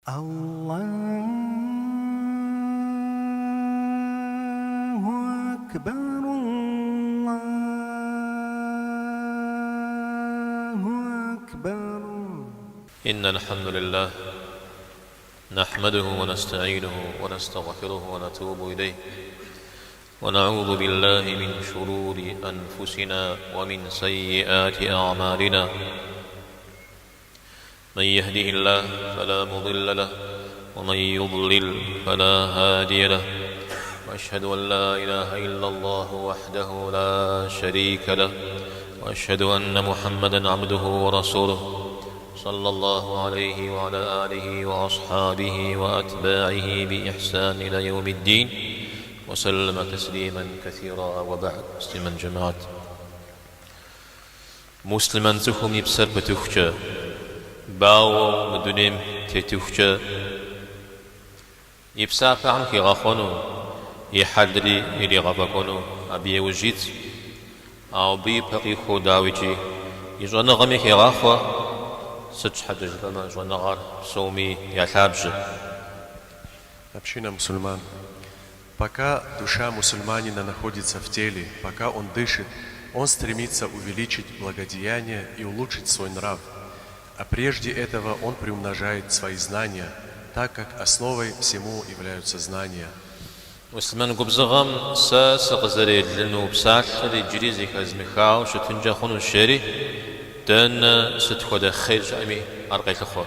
Аллаху акбар, Аллаху акбар. إن الحمد لله نحمده ونستعينه ونستغفره ونتوب إليه ونعوذ بالله من شرور أنفسنا ومن سيئات أعمالنا من يهده الله فلا مضل له ومن يضلل فلا هادي له وأشهد أن لا إله إلا الله وحده لا شريك له وأشهد أن محمدا عبده ورسوله صلى الله عليه وعلى آله وأصحابه وأتباعه بإحسان إلى يوم الدين وسلم تسليما كثيرا وبعد مسلما جماعة Муслъымэн цӏыхум и псэр пытыхукӏэ, бауэу мы дунейм тетыхукӏэ и псапэхэм хигъэхъуэну, и хьэлри иригъэфӏэкӏуэну абы иужь итщ. Ауэ абы ипэ къихуэу, дауикӏи, и щӏэныгъэми хегъахъуэ, сыт щхьэкӏэ жыпӏэмэ, щӏэныгъэр псоми я лъабжьэ. Община мусульман. Пока душа мусульманина находится в теле, пока он дышит, он стремится увеличить благодеяние и улучшить свой нрав. А прежде этого он приумножает свои знания, так как основой всему являются знания. Муслъымэн губзыгъэм сэ сыкъызэрелыну псалъэр иджыри зэхэзмыхауэ щытынкӏэ хъунущ, жери, дэнэ сыт хуэдэ хъер щыӏэми ар къелъыхъуэ.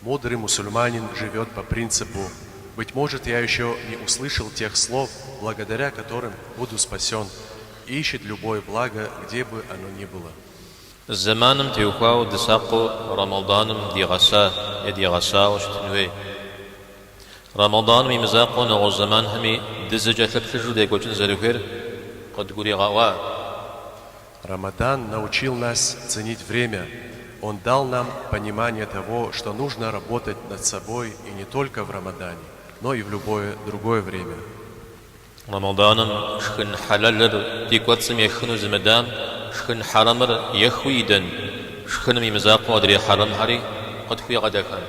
Мудрый мусульманин живет по принципу «Быть может, я еще не услышал тех слов, благодаря которым буду спасен», и ищет любое благо, где бы оно ни было. Зэманым теухуауэ дысакъыу Рэмэданым дигъэса е дигъэсауэ щытын хуей. Рэмэданым и мызакъуэу нэгъуэщӏ зэманхэми дызэкӏэлъыплъыжу декӏуэкӏын зэрыхуейр къыдгуригъэӏуа. Рамадан научил нас ценить время. Он дал нам понимание того, что нужно работать над собой и не только в Рамадане, но и в любое другое время. Рэмэданым шхын хьэлэлыр ди кӏуэцӏым ехыну зымыдам шхын хьэрэмыр ехыу идэн, шхыным и мызакъуэу адрей хьэрэмхэри къытхуигъэдэхэн.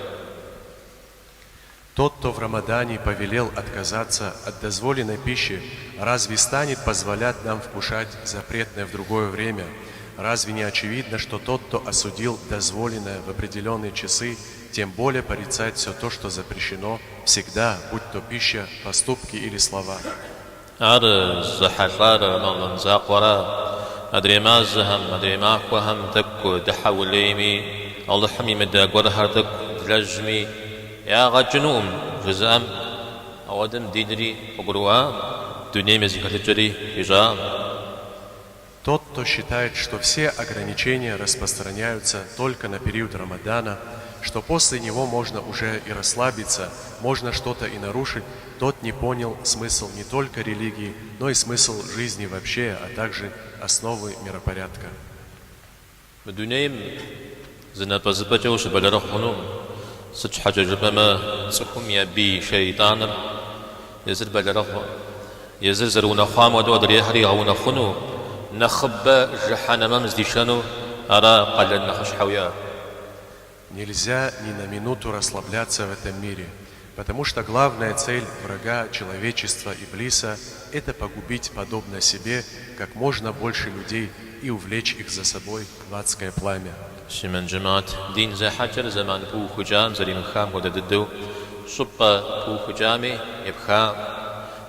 Тот, кто в Рамадане повелел отказаться от дозволенной пищи, разве станет позволять нам вкушать запретное в другое время? Разве не очевидно, что тот, кто осудил дозволенное в определенные часы, тем более порицает все то, что запрещено всегда, будь то пища, поступки или слова? Ар зэхьэлӏар Рэмэдан закъуэра, адрей мазэхэм, адрей махуэхэм тӏэкӏу дыхьэулейми, Алыхьым имыда гуэрхэр тӏэкӏу длэжьми, ягъэ кӏынукъым, жызыӏэм ауэдэм динри къыгурыӏуакъым, дунейм и зэхэлъыкӏэри ищӏакъым. Тот, кто считает, что все ограничения распространяются только на период Рамадана, что после него можно уже и расслабиться, можно что-то и нарушить, тот не понял смысл не только религии, но и смысл жизни вообще, а также основы миропорядка. Мы дунейм зы напӏэзыпӏэкӏэ ущыбэлэрыгъ хъунукъым, сыт щхьэкӏэ жыпӏэмэ, цӏыхум я бий шейтӏаныр езыр бэлэрыгъкъым. Езыр зэрыунэхъуам хуэдэу адрейхэр игъэунэхъуну, нэхъыбэ жыхьэнэмэм здишэну ара къалэн нэхъыщхьэу иӏэр. Нельзя ни на минуту расслабляться в этом мире, потому что главная цель врага человечества Иблиса – это погубить, подобно себе, как можно больше людей и увлечь их за собой в адское пламя. Муслъымэн жэмыхьэт, дин зехьэкӏэр зэман пыухыкӏам зэремыпхам хуэдэ дыдэу, щӏыпӏэ пыухыкӏами епхакъым.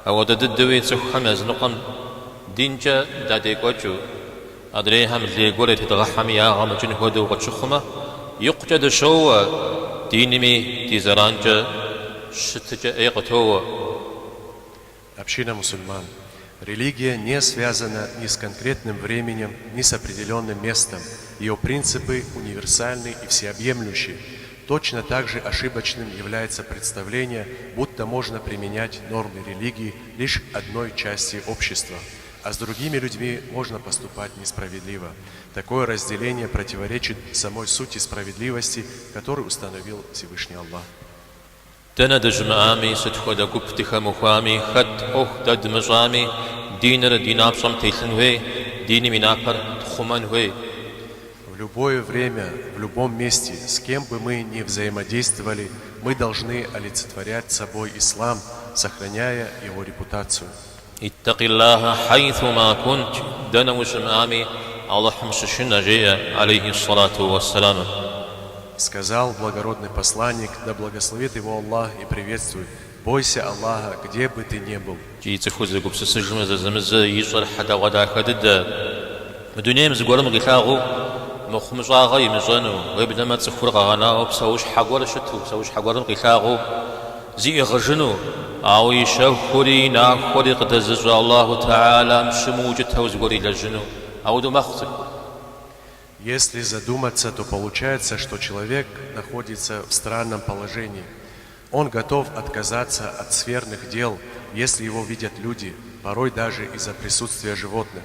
Ауэдэ дыдэуи цӏыхухэм языныкъуэм динкӏэ дадекӏуэкӏыу, Адрейхэм лей гуэр ятедгъэхьэми ягъэ мыкӏын хуэдэу къытщыхъумэ, икъукӏэ дыщоуэ, динми ди зэранкӏэ щытыкӏэ ӏей къытоуэ. Община мусульман. Религия не связана ни с конкретным временем, ни с определенным местом. Ее принципы универсальны и всеобъемлющи. Точно так же ошибочным является представление, будто можно применять нормы религии лишь одной части общества, а с другими людьми можно поступать несправедливо. Такое разделение противоречит самой сути справедливости, которую установил Всевышний Аллах. Дэнэ дыщымыӏами, сыт хуэдэ гуп дыхэмыхуами, хэт ӏуэху дэдмыщӏами, диныр ди напщӏэм телъын хуей, диным и напэр тхъумэн хуей. В любое время, в любом месте, с кем бы мы ни взаимодействовали, Мы должны олицетворять собой ислам, сохраняя его репутацию. Иттакъиллахьэ хьэйсума кунт, дэнэ ущымыӏами, Алыхьым щышынэ, жеӏэ, алейхи ссалату уэсселам. Сказал благородный посланник, да благословит его Аллах и приветствует, Бойся Аллаха, где бы ты ни был. Икӏи цӏыхур зэгупсысыжмэ, зэзэмызэ ищӏэр хьэдэгъуэдахэ дыдэ. Мы дунейм зыгуэрым къилъагъуу мыхъумыщӏагъэ имыщӏэну, уеблэмэ цӏыхур къэгъэнауэ псэущхьэ гуэр щыту, псэущхьэ гуэрым къилъагъуу зиӏыгъыжыну, ауэ и щэхури и нахуэри къыдэзыщӏэ Аллаху Тэхьэлам щымыукӏытэу зыгуэр илэжьыну, ауэдэу мэхъу цӏыхур. Если задуматься, то получается, что человек находится в странном положении. Он готов отказаться от скверных дел, если его видят люди, порой даже из-за присутствия животных.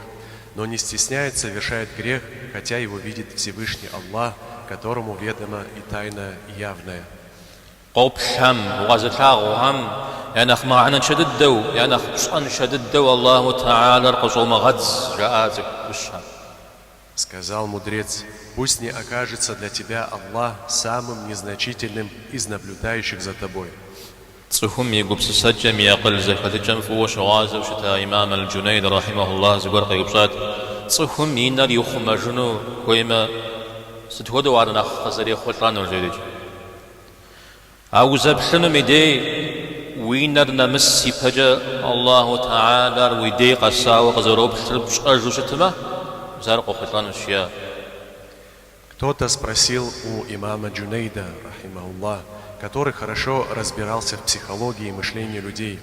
Но не стесняется, совершает грех, хотя его видит Всевышний Аллах, которому ведомо и тайное, и явное. Къоплъхэм, укъэзылъагъухэм я нэхъ мыхьэнэншэ дыдэу, я нэхъ пщӏэншэ дыдэу Аллаху Тэхьэлэр къыщӏомыгъэдз, жаӏа цӏыху ӏущхэм. Сказал мудрец, пусть не окажется для тебя Аллах самым незначительным из наблюдающих за тобой. Цӏыхум и гупсысэкӏэм, и акъыл зэхэлъыкӏэм фӏыуэ щыгъуазэу щыта имам аль-Джунейд рахьимахуллах зыгуэр къеупщӏат, Цӏыхум и нэр ихъумэжыну хуеймэ, сыт хуэдэу ар нэхъ къызэрехъулӏэнур? жерикӏ. А узэплъынум и дей уи нэр нэмыс ипэкӏэ Аллаху Тэхьэлар уи дей къэсауэ къызэроплъыр пщӏэжу щытмэ, мис ар къохъулӏэнущ, жиӏа. Кто-то спросил у имама Джунейда, рахимахуллах, который хорошо разбирался в психологии и мышлении людей,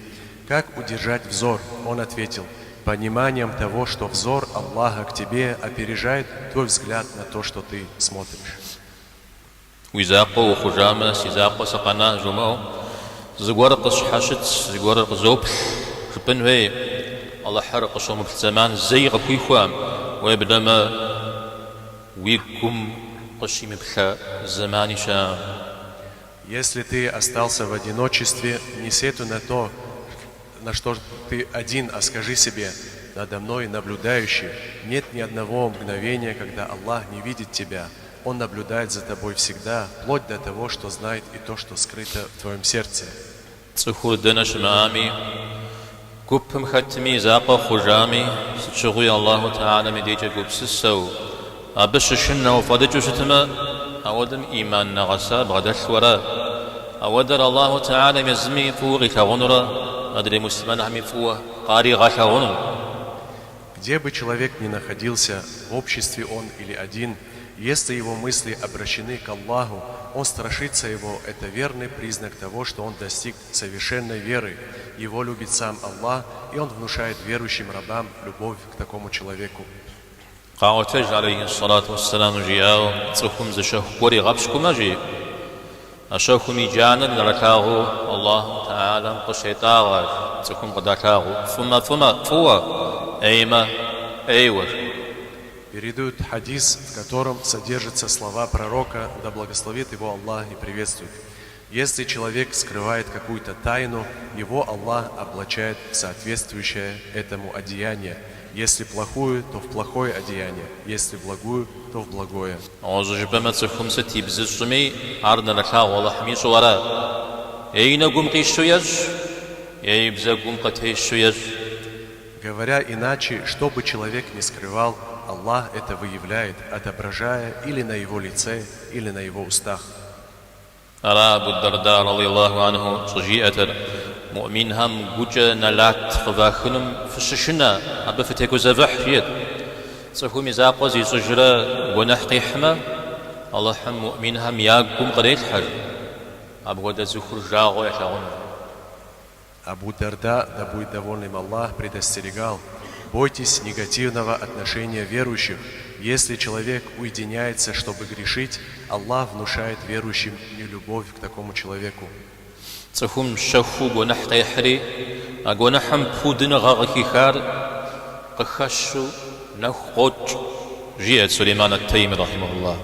как удержать взор? Он ответил, пониманием того, что взор Аллаха к тебе опережает твой взгляд на то, что ты смотришь. Уи закъуэ ухъужамэ, си закъуэ сыкъэна жумыӏэу, зыгуэр къысщхьэщытщ, зыгуэр къызоплъ жыпӏэн хуей. Алыхьыр къыщомыплъ зэман зэи къыпхуихуэкъым, уеблэмэ уи гум къыщимыплъэ зэмани щыӏэкъым. Если ты остался в одиночестве, не сетуй на то, на что ты один, а скажи себе, надо мной наблюдающий, нет ни одного мгновения, когда Аллах не видит тебя. Он наблюдает за тобой всегда, вплоть до того, что знает и то, что скрыто в твоем сердце. Цӏыхур дэнэ щымыӏами, гупым хэтми, и закъуэ хъужами, сыт щыгъуи Аллаху Тэхьэлам и дежкӏэ гупсысэу, абы щышынэу фӏэлӏыкӏыу щытмэ, ауэдэм ӏиман нэгъэса бгъэдэлъу ара? Ауэдэр Аллаху Тэхьэлам езыми фӏыуэ къилъагъунурэ адрей муслъымэнхэми фӏыуэ къаригъэлъагъуну? Где бы человек ни находился, в обществе он или один, если его мысли обращены к Аллаху, он страшится его, это верный признак того, что он достиг совершенной веры. Его любит сам Аллах, и он внушает верующим рабам любовь к такому человеку. Къаӏуэтэж, алейхи ссалату уэсселам, жиӏауэ, цӏыхум зы щэху гуэр игъэпщкӏумэ, жи, а щэхум и джанэр нэрылъагъуу Аллаху Тэхьэлам къыщетӏагъэ, цӏыхум къыдалъагъуу, фӏымэ, фӏымэ, фӏыуэ, ӏеймэ, ӏейуэ. Передают хадис, в котором содержатся слова пророка, да благословит его Аллах и приветствует. Если человек скрывает какую-то тайну, его Аллах облачает в соответствующее этому одеяние. Если плохую, то в плохое одеяние, если благую, то в благое. Нэгъуэщӏу жыпӏэмэ, цӏыхум сыт ибзыщӏми, ар нэрылъагъу Алыхьым ищӏу ара? Е и нэгум къищу ещӏ, е и бзэгум къытещу ещӏ. Говоря иначе, что бы человек ни скрывал, Аллах это выявляет, отображая или на его лице, или на его устах. Ара Абу Дарда радиаллаху анху щӏыжиӏэтэр, Муӏминхэм гукӏэ нэлат къывахынум фыщышынэ, абы фытегузэвыхь, жиӏэт. Цӏыхум и закъуэ зищӏыжрэ гуэныхь къихьмэ, Алыхьым муӏминхэм я гум кърелъхьэ, жи. Апхуэдэ цӏыхур жагъуэ ялъагъуну. Абу Дарда, да будет доволен им Аллах, предостерегал, бойтесь негативного отношения верующих. Если человек уединяется, чтобы грешить, Аллах внушает верующим нелюбовь к такому человеку. Цӏыхум щэхуу гуэныхь къехьри, а гуэныхьым пудыныгъэ къыхихар къыхэщу нэху къокӏ, жиӏэт Сулейман ат-Тайми рахьимахуллах.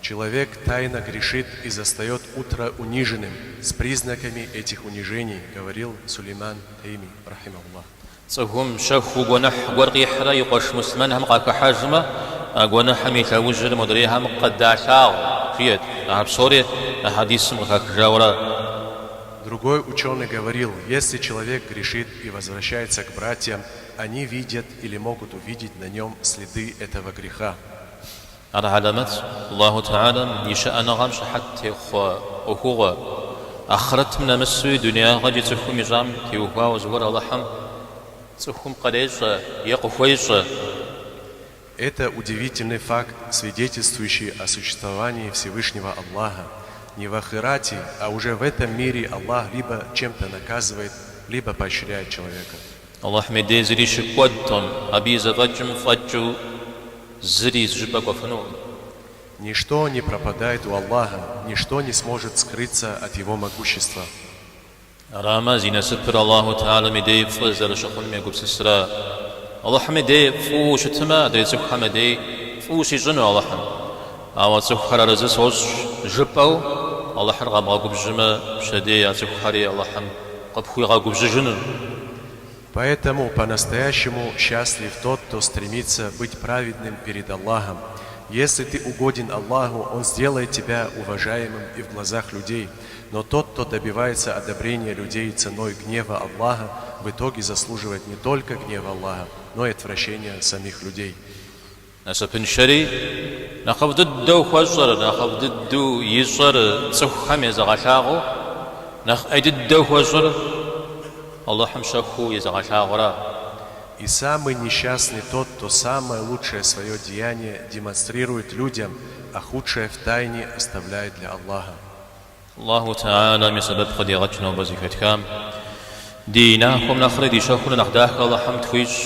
Человек тайно грешит и застает утро униженным, с признаками этих унижений, говорил Сулейман Тайми, рахимахуллах. Цӏыхум щэхуу гуэныхь гуэр къихьрэ и къуэш муслъымэнхэм къахыхьэжмэ, а гуэныхьым и лъэужьыр модрейхэм къыдалъагъу, жиӏэт. Ахэр псори а хьэдисым къыхахыжауэра. Другой ученый говорил, если человек грешит и возвращается к братьям, они видят или могут увидеть на нем следы этого греха. Ар хьэлэмэтщ, Аллаху Тэхьэлэм и щыӏэныгъэм щыхьэт техъуэ ӏуэхугъуэ. Ахърэтым нэмысуи дунеягъэкӏи цӏыхум ищӏам теухуауэ зыгуэр Алыхьым цӏыхум кърещӏэ е къыхуещӏэ. Это удивительный факт, свидетельствующий о существовании Всевышнего Аллаха. Не в Ахирате, а уже в этом мире Аллах либо чем-то наказывает, либо поощряет человека. Алыхьым и дей зыри щыкӏуэдкъым, абы и зэфӏэкӏым фӏэкӏыу зыри зыщӏыпӏэ кӏуэфынукъым. Ничто не пропадает у Аллаха, ничто не сможет скрыться от Его могущества. Арамэ, зи насыпыр Аллаху Тэхьэлэм и дей фӏы зэрыщыхъуным егупсысрэ. Алыхьым и дей фӏыуэ ущытмэ, адрей цӏыхухэм я дей фӏы ущищӏыну Алыхьым. Ауэ цӏыхухэр арэзы сощӏ жыпӏэу Алыхьыр къэбгъэгубжьмэ, пщэдей а цӏыхухэри Алыхьым къыпхуигъэгубжьыжыну. Поэтому по-настоящему счастлив тот, кто стремится быть праведным перед Аллахом. Если ты угоден Аллаху, Он сделает тебя уважаемым и в глазах людей. Но тот, кто добивается одобрения людей ценой гнева Аллаха, в итоге заслуживает не только гнева Аллаха, но и отвращения самих людей. Насыпыншэри нэхъыфӏ дыдэу хуэщӏэр, нэхъыфӏ дыдэу ищӏэр цӏыхухэм езыгъэлъагъуу, нэхъ ӏей дыдэу хуэщӏыр Алыхьым щэхуу езыгъэлъагъура. И самый несчастный тот, кто самое лучшее свое деяние демонстрирует людям, а худшее в тайне оставляет для Аллаха. Аллаху Тэхьэлэм и сэбэп къыдигъэкӏ нобэ зэхэтхам. Ди нахуэм нэхърэ ди щэхур нэхъ дахэ Алыхьым тхуищӏ.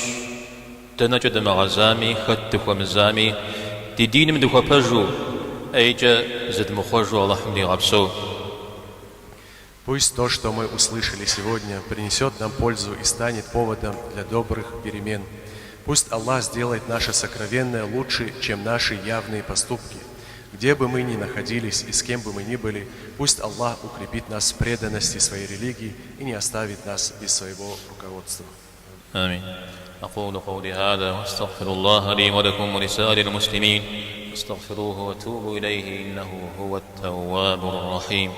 Дэнэкӏэ дымыгъэзами, хэт дыхуэмызами, ди диным дыхуэпэжу, ӏейкӏэ зыдмыхъуэжу Алыхьым дигъэпсэу. Пусть то, что мы услышали сегодня, принесет нам пользу и станет поводом для добрых перемен. Пусть Аллах сделает наше сокровенное лучше, чем наши явные поступки. Где бы мы ни находились и с кем бы мы ни были, пусть Аллах укрепит нас в преданности своей религии и не оставит нас без своего руководства. Амин. أقول قولي هذا وأستغفر الله لي ولكم ولسائر المسلمين فاستغفروه وتوبوا إليه إنه هو التواب الرحيم.